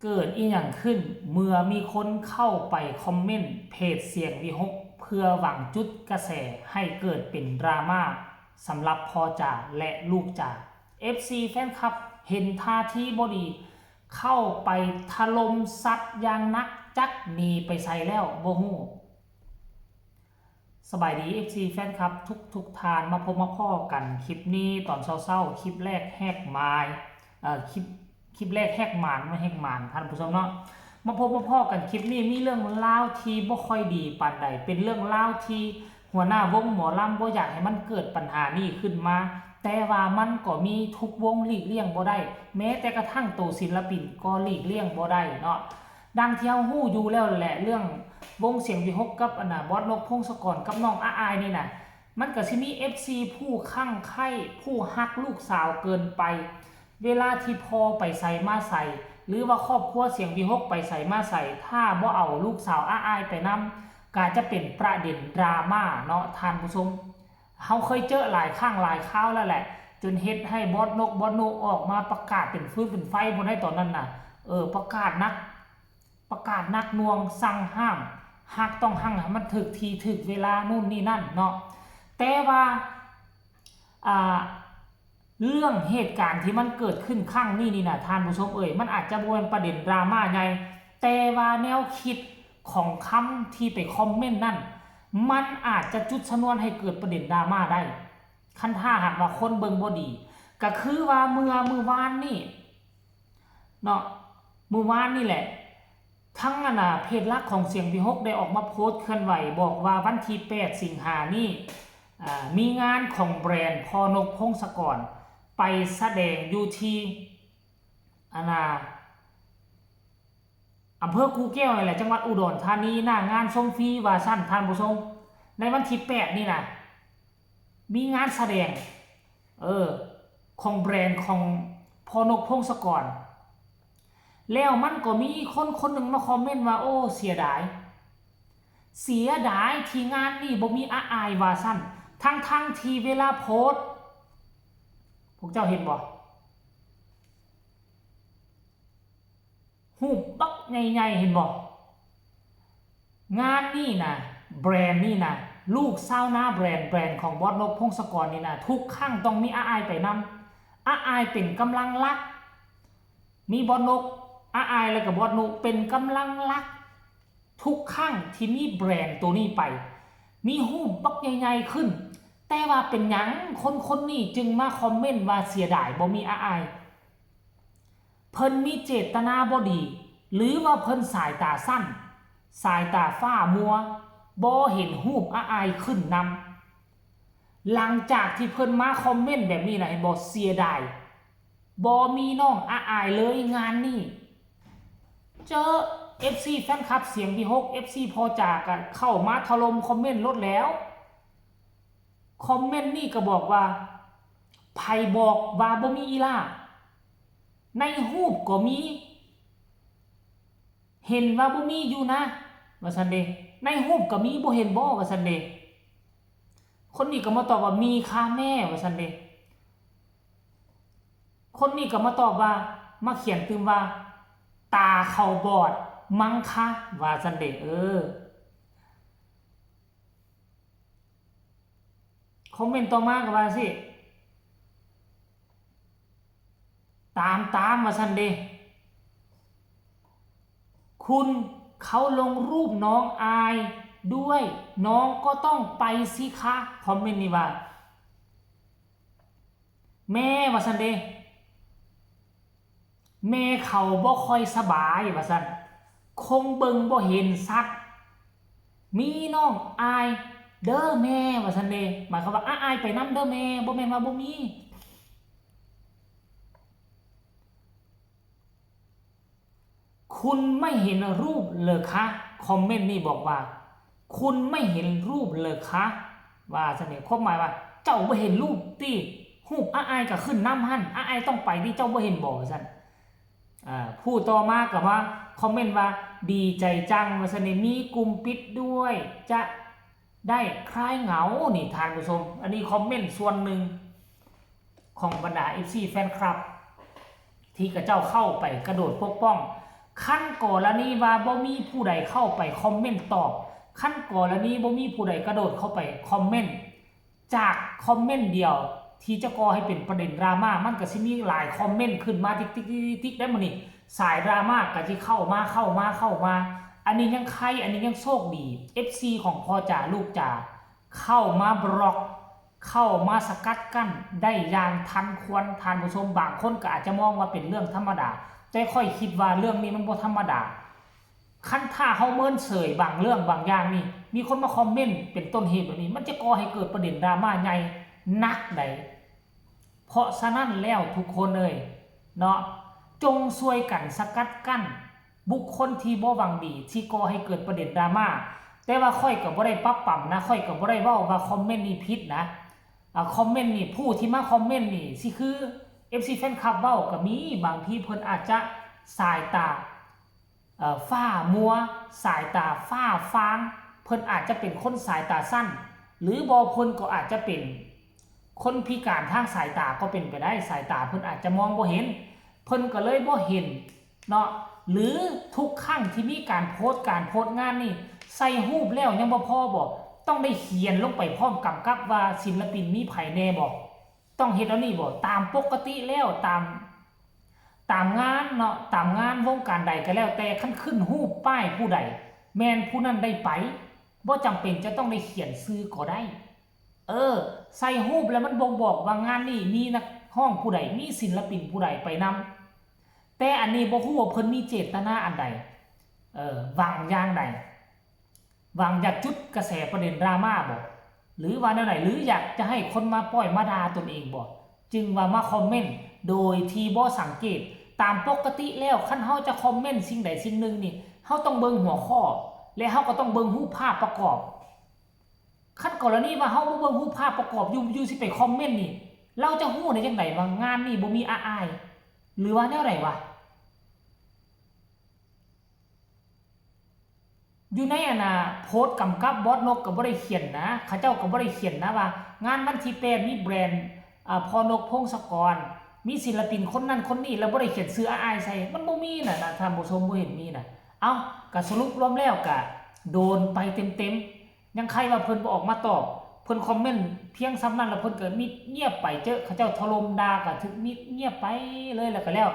ເກີດອີ່ຫຍັງຂຶ້ນເມື່ອມີຄົນເຂົ້າໄປຄອມເມັນເພຈສຽງວິຫົກ ເພື່ອຫວັງຈຸດກະແສໃຫ້ເກີດເປັນດຣາມາສຳລັບພໍ່ຈາ ແລະ ລູກຈາ. ເອັຟຊີແຟນຄລັບເຫັນທ່າທີບໍ່ດີ ເຂົ້າໄປຖະຫຼົ່ມຊັດຢ່າງໜັກ ຈັກໜີໄປໃສແລ້ວບໍ່ຮູ້. ສະບາຍດີ ເອັຟຊີແຟນຄລັບທຸກໆທ່ານ ມາພົບມາພໍ້ກັນຄລິບນີ້ຕອນເຊົ້າໆ ຄລິບແລກແຫກໝາຍ ເອີ ຄລິບ ຄລິບແລກແຫກໝານ ແຫກໝານທ່ານຜູ້ຊົມເນາະ. ມາພົບມາພໍ້ກັນຄລິບນີ້ ມີເລື່ອງລາວທີ່ບໍ່ຄ່ອຍດີປານໃດ ເປັນເລື່ອງລາວທີ່ຫົວໜ້າວົງໝໍລຳບໍ່ຢາກໃຫ້ມັນເກີດບັນຫານີ້ຂຶ້ນມາ ແຕ່ວ່າມັນກໍມີທຸກວົງຫຼີກລ່ຽງບໍ່ໄດ້ ແມ້ແຕ່ກະທັ່ງໂຕສິນລະປິນກໍຫຼີກລ່ຽງບໍ່ໄດ້ເນາະ. ດັ່ງທີ່ເຮົາຮູ້ຢູ່ແລ້ວແຫຼະ ເລື່ອງວົງສຽງວິຫົກກັບ ອັນນ່າ ບອດນົບ ພົງສະກອນ ກັບນ້ອງອາອາຍນີ້ນະ ມັນກະຊິມີເອັຟຊີຜູ້ຄັ່ງໃຄ້ ຜູ້ຮັກລູກສາວເກີນໄປ ເວລາທີ່ພໍ່ໄປໃສມາໃສ ຫຼືວ່າຄອບຄົວສຽງວິຫົກໄປໃສມາໃສ ຖ້າບໍ່ເອົາລູກສາວອາອາຍໄປນຳ ກະຈະເປັນປະເດັນດຣາມາເນາະທ່ານຜູ້ຊົມ. ເຮົາເຄີຍເຈີຫຼາຍຄັ້ງຫຼາຍຄາວແລ້ວແຫຼະ ຈົນເຮັດໃຫ້ບອດນົບ ບອດນຸ ອອກມາປະກາດເປັນຟືນເປັນໄຟພຸ້ນໃດ໋ຕອນນັ້ນນະ. ເອີ ປະກາດໜັກ ປະກາດໜັກໜ່ວງ ສັ່ງຫ້າມ ຮັກຕ້ອງຮັ່ງໃຫ້ມັນຖືກທີ່ຖືກເວລາ ນູ້ນນີ້ນັ້ນເນາະ. ແຕ່ວ່າ ອ່າ ເລື່ອງເຫດການທີ່ມັນເກີດຂຶ້ນຄັ້ງນີ້ນີ້ນະ ທ່ານຜູ້ຊົມເອີຍ ມັນອາດຈະບໍ່ແມ່ນປະເດັນດຣາມາໃຫຍ່ ແຕ່ວ່າແນວຄິດຂອງຄຳທີ່ໄປຄອມເມັນນັ້ນ ມັນອາດຈະຈຸດຊະນວນໃຫ້ເກີດປະເດັນດຣາມາໄດ້ ຄັນຖ້າຫາກວ່າຄົນເບິ່ງບໍ່ດີ. ກະຄືວ່າເມື່ອມື້ວານນີ້ເນາະ ມື້ວານນີ້ແຫຼະ ທັງ ອັນນ່າ ເພຈຫຼັກຂອງສຽງວິຫົກໄດ້ອອກມາໂພສເຄື່ອນໄຫວ ບອກວ່າວັນທີແປດສິງຫານີ້ ອາ ມີງານຂອງແບຣນພໍ່ນົກ ພົງສະກອນ ໄປສະແດງຢູ່ທີ່ ອັນນ່າ ອຳເພີກູ່ແກ້ວນີ້ແຫຼະ ຈັງຫວັດອຸດອນທານີ ໜ້າງານຊົມຟຣີວ່າຊັ້ນທ່ານຜູ້ຊົມ. ໃນວັນທີແປດນີ້ນະ ມີງານສະແດງ ເອີ ຂອງແບຣນຂອງພໍ່ນົກ ພົງສະກອນ ແລ້ວມັນກໍມີຄົນຄົນໜຶ່ງມາຄອມເມັນວ່າ ໂອ້ ເສຍດາຍ ເສຍດາຍທີ່ງານນີ້ບໍ່ມີອາອາຍວ່າຊັ້ນ ທັງໆທີ່ເວລາໂພສ ພວກເຈົ້າເຫັນບໍ່? ຮູບບັກໃຫຍ່ໆ ເຫັນບໍ່? ງານນີ້ນະ ແບຣນນີ້ນະ ລູກຊາວນາແບຣນ ແບຣນຂອງບອດນົບ ພົງສະກອນນີ້ນະ ທຸກຄັ້ງຕ້ອງມີອາອາຍໄປນຳ. ອາອາຍເປັນກຳລັງຫຼັກ ມີບອດນົບ ອາອາຍ ແລ້ວກະບອດນຸ ເປັນກຳລັງຫຼັກ ທຸກຄັ້ງທີ່ມີແບຣນໂຕນີ້ໄປ ມີຮູບບັກໃຫຍ່ໆຂຶ້ນ. ແຕ່ວ່າເປັນຫຍັງຄົນໆນີ້ຈຶ່ງມາຄອມເມັນວ່າເສຍດາຍບໍ່ມີອາອາຍ? ເພິ່ນມີເຈດຕະນາບໍ່ດີ ຫຼືວ່າເພິ່ນສາຍຕາສັ້ນ ສາຍຕາຟ້າມົວ ບໍ່ເຫັນຮູບອາອາຍຂຶ້ນນຳ? ຫຼັງຈາກທີ່ເພິ່ນມາຄອມເມັນແບບນີ້ນະ ເຫັນບໍ່? ເສຍດາຍ ບໍ່ມີນ້ອງອາອາຍເລີຍງານນີ້. ເຈີ ເອັຟຊີແຟນຄລັບສຽງວິຫົກ ເອັຟຊີພໍ່ຈາກະເຂົ້າມາຖະຫຼົ່ມຄອມເມັນໂລດແລ້ວ. ຄອມເມັນນີ້ກະບອກວ່າ ໃຜບອກວ່າບໍ່ມີອີ່ຫຼ້າ? ໃນຮູບກໍມີ ເຫັນວ່າບໍ່ມີຢູ່ນະ ວ່າຊັ້ນເດ. ໃນຮູບກະມີ ບໍ່ເຫັນບໍ ວ່າຊັ້ນເດ. ຄົນນີ້ກະມາຕອບວ່າ ມີຄ່າແມ່ ວ່າຊັ້ນເດ. ຄົນນີ້ກະມາຕອບວ່າ ມາຂຽນຕື່ມວ່າ ຕາເຂົາບອດມັງຄະ ວ່າຊັ້ນເດ. ເອີ ຄອມເມັນຕໍ່ມາກະວ່າຊີ້ ຕາມຕາມວ່າຊັ້ນເດ. ຄຸນເຂົາລົງຮູບນ້ອງອາຍດ້ວຍ ນ້ອງກໍຕ້ອງໄປຊິຄະ. ຄອມເມັນນີ້ວ່າ ແມ່ວ່າຊັ້ນເດ ແມ່ເຂົາບໍ່ຄ່ອຍສະບາຍວ່າຊັ້ນ ຄົງເບິ່ງບໍ່ເຫັນຊັດ ມີນ້ອງອາຍເດີແມ່ວ່າຊັ້ນເດ. ໝາຍຄວາມວ່າ ອາອາຍໄປນຳເດີແມ່ ບໍ່ແມ່ນວ່າບໍ່ມີ. ຄຸນໄມ່ເຫັນຮູບເລີຄະ ຄອມເມັນນີ້ບອກວ່າ ຄຸນໄມ່ເຫັນຮູບເລີຄະ ວ່າຊັ້ນເດ. ຄວາມໝາຍວ່າ ເຈົ້າບໍ່ເຫັນຮູບຕິ ຮູບອາອາຍກະຂຶ້ນນຳຫັ້ນ ອາອາຍຕ້ອງໄປຕິ ເຈົ້າບໍ່ເຫັນບໍ ວ່າຊັ້ນ. ອາ ຜູ້ຕໍ່ມາກະມາຄອມເມັນວ່າ ດີໃຈຈັງ ວ່າຊັ້ນເດ ມີກຸ່ມປິດດ້ວຍ ຈະໄດ້ຄລາຍເຫງົາ. ນີ້ທ່ານຜູ້ຊົມ ອັນນີ້ຄອມເມັນສ່ວນໜຶ່ງ ຂອງບັນດາເອັຟຊີແຟນຄລັບ ທີ່ເຂົາເຈົ້າເຂົ້າໄປກະໂດດປົກປ້ອງ ຄັນກໍລະນີວ່າບໍ່ມີຜູ້ໃດເຂົ້າໄປຄອມເມັນຕອບ, ຄັນກໍລະນີບໍ່ມີຜູ້ໃດກະໂດດເຂົ້າໄປຄອມເມັນ ຈາກຄອມເມັນດຽວທີ່ຈະກໍ່ໃຫ້ເປັນປະເດັນດຣາມາ, ມັນກະຊິມີຫຼາຍຄອມເມັນຂຶ້ນມາຕິກໆໆໆ ແລ້ວມື້ນີ້ສາຍດຣາມາກະຊິເຂົ້າມາ ເຂົ້າມາ ເຂົ້າມາ. ອັນນີ້ຍັງໄຄ ອັນນີ້ຍັງໂຊກດີ ເອັຟຊີຂອງພໍ່ຈາລູກຈາ ເຂົ້າມາບລັອກ ເຂົ້າມາສະກັດກັ້ນໄດ້ຢ່າງທັນຄວນ. ທ່ານຜູ້ຊົມບາງຄົນກໍອາດຈະມອງວ່າເປັນເລື່ອງທຳມະດາ, ແຕ່ຂ້ອຍຄິດວ່າເລື່ອງນີ້ມັນບໍ່ທຳມະດາ. ຄັນຖ້າເຮົາເມີນເສີຍບາງເລື່ອງບາງຢ່າງນີ້ ມີຄົນມາຄອມເມັນເປັນຕົ້ນເຫດແບບນີ້ ມັນຈະກໍ່ໃຫ້ເກີດປະເດັນດຣາມາໃຫຍ່ໜັກໃດ. ເພາະສະນັ້ນແລ້ວທຸກຄົນເອີຍເນາະ, ຈົ່ງຊ່ວຍກັນສະກັດກັ້ນບຸກຄົນທີ່ບໍ່ຫວັງດີ ທີ່ກໍ່ໃຫ້ເກີດປະເດັນດຣາມາ. ແຕ່ວ່າຂ້ອຍກໍບໍ່ໄດ້ປັບປຳນະ, ຂ້ອຍກໍບໍ່ໄດ້ເວົ້າວ່າຄອມເມັນນີ້ຜິດນະ. ອາ ຄອມເມັນນີ້ ຜູ້ທີ່ມາຄອມເມັນນີ້ ຊິຄືເອັຟຊີແຟນຄລັບເວົ້າກໍມີ, ບາງທີເພິ່ນອາດຈະສາຍຕາ ເອີ ຟ້າມົວ ສາຍຕາຟ້າຟາງ, ເພິ່ນອາດຈະເປັນຄົນສາຍຕາສັ້ນ ຫຼືບໍ່ເພິ່ນກໍອາດຈະເປັນຄົນພິການທາງສາຍຕາກໍເປັນໄປໄດ້, ສາຍຕາເພິ່ນອາດຈະມອງບໍ່ເຫັນ ເພິ່ນກໍເລີຍບໍ່ເຫັນເນາະ. ຫຼືທຸກຄັ້ງທີ່ມີການໂພສ ການໂພສງານນີ້ ໃສ່ຮູບແລ້ວຍັງບໍ່ພໍບໍ? ຕ້ອງໄດ້ຂຽນລົງໄປພ້ອມກຳກັບວ່າສິນລະປິນມີໃຜແດ່ບໍ? ຕ້ອງເຮັດແນວນີ້ບໍ? ຕາມປົກກະຕິແລ້ວ ຕາມ ຕາມງານເນາະ ຕາມງານວົງການໃດກໍແລ້ວແຕ່ ຄັນຂຶ້ນຮູບປ້າຍຜູ້ໃດ ແມ່ນຜູ້ນັ້ນໄດ້ໄປ, ບໍ່ຈຳເປັນຈະຕ້ອງໄດ້ຂຽນຊື່ກໍໄດ້. ເອີ ໃສ່ຮູບແລ້ວມັນບົ່ງບອກວ່າງານນີ້ມີນັກຮ້ອງຜູ້ໃດ ມີສິນລະປິນຜູ້ໃດໄປນຳ. ແຕ່ອັນນີ້ບໍ່ຮູ້ວ່າເພິ່ນມີເຈດຕະນາອັນໃດ ເອີ ຫວັງຢ່າງໃດ? ຫວັງຢາກຈຸດກະແສປະເດັນດຣາມາບໍ? ຫຼືວ່າແນວໃດ? ຫຼືຢາກຈະໃຫ້ຄົນມາປ້ອຍມາດ່າຕົນເອງບໍ? ຈຶ່ງວ່າມາຄອມເມັນໂດຍທີ່ບໍ່ສັງເກດ. ຕາມປົກກະຕິແລ້ວ ຄັນເຮົາຈະຄອມເມັນສິ່ງໃດສິ່ງໜຶ່ງນີ້ ເຮົາຕ້ອງເບິ່ງຫົວຂໍ້ ແລະເຮົາກໍຕ້ອງເບິ່ງຮູບພາບປະກອບ. ຄັນກໍລະນີວ່າເຮົາບໍ່ເບິ່ງຮູບພາບປະກອບ ຢູ່ ຢູ່ຊິໄປຄອມເມັນນີ້ ລາວຈະຮູ້ໄດ້ຈັ່ງໃດວ່າງານນີ້ບໍ່ມີອາອາຍ ຫຼືວ່າແນວໃດວະ? ຢູ່ໃນອັນນ່າ ໂພສກຳກັບ ບອດນົກກໍບໍ່ໄດ້ຂຽນນະ, ເຂົາເຈົ້າກໍບໍ່ໄດ້ຂຽນນະວ່າງານວັນທີແປດມີແບຣນ ອາ ພໍ່ນົກ ພົງສະກອນ ມີສິນລະປິນຄົນນັ້ນຄົນນີ້ ແລ້ວບໍ່ໄດ້ຂຽນຊື່ອາອາຍໃສ່ ມັນບໍ່ມີນະ ທ່ານຜູ້ຊົມ ບໍ່ເຫັນມີນະ. ເອົ້າ ກະສະຫຼຸບລວມແລ້ວກະໂດນໄປເຕັມໆ. ຍັງໄຄວ່າເພິ່ນບໍ່ອອກມາຕອບ, ເພິ່ນຄອມເມັນພຽງສ່ຳນັ້ນ ແລ້ວເພິ່ນກໍມິດງຽບໄປ. ເຈີເຂົາເຈົ້າຖະຫຼົ່ມດ່າກໍຖືກມິດງຽບໄປເລີຍ ແລ້ວກໍແລ້ວ.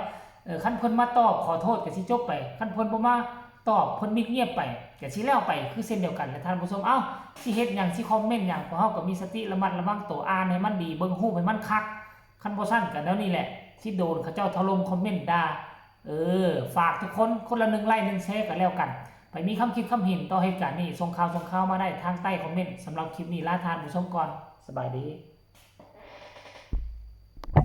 ເອີ ຄັນເພິ່ນມາຕອບຂໍໂທດກໍຊິຈົບໄປ, ຄັນເພິ່ນບໍ່ມາຕອບ ເພິ່ນມິດງຽບໄປ ກໍຊິແລ້ວໄປຄືເຊັ່ນດຽວກັນແຫຼະທ່ານຜູ້ຊົມ. ເອົ້າ ຊິເຮັດຫຍັງ ຊິຄອມເມັນຫຍັງ ພວກເຮົາກໍມີສະຕິລະມັດລະວັງໂຕ, ອ່ານໃຫ້ມັນດີ ເບິ່ງຮູບໃຫ້ມັນຄັກ. ຄັນບໍ່ຊັ້ນກໍແນວນີ້ແຫຼະ ຊິໂດນເຂົາເຈົ້າຖະຫຼົ່ມຄອມເມັນດ່າ. ເອີ ຝາກທຸກຄົນ ຄົນລະໜຶ່ງໄລ້ ໜຶ່ງແຊ ກໍແລ້ວກັນ. ໃຜມີຄຳຄິດຄຳເຫັນຕໍ່ເຫດການນີ້ ສົ່ງຂ່າວ ສົ່ງຂ່າວມາໄດ້ທາງໃຕ້ຄອມເມັນ. ສຳລັບຄລິບນີ້ ລາທ່ານຜູ້ຊົມກ່ອນ. ສະບາຍດີ.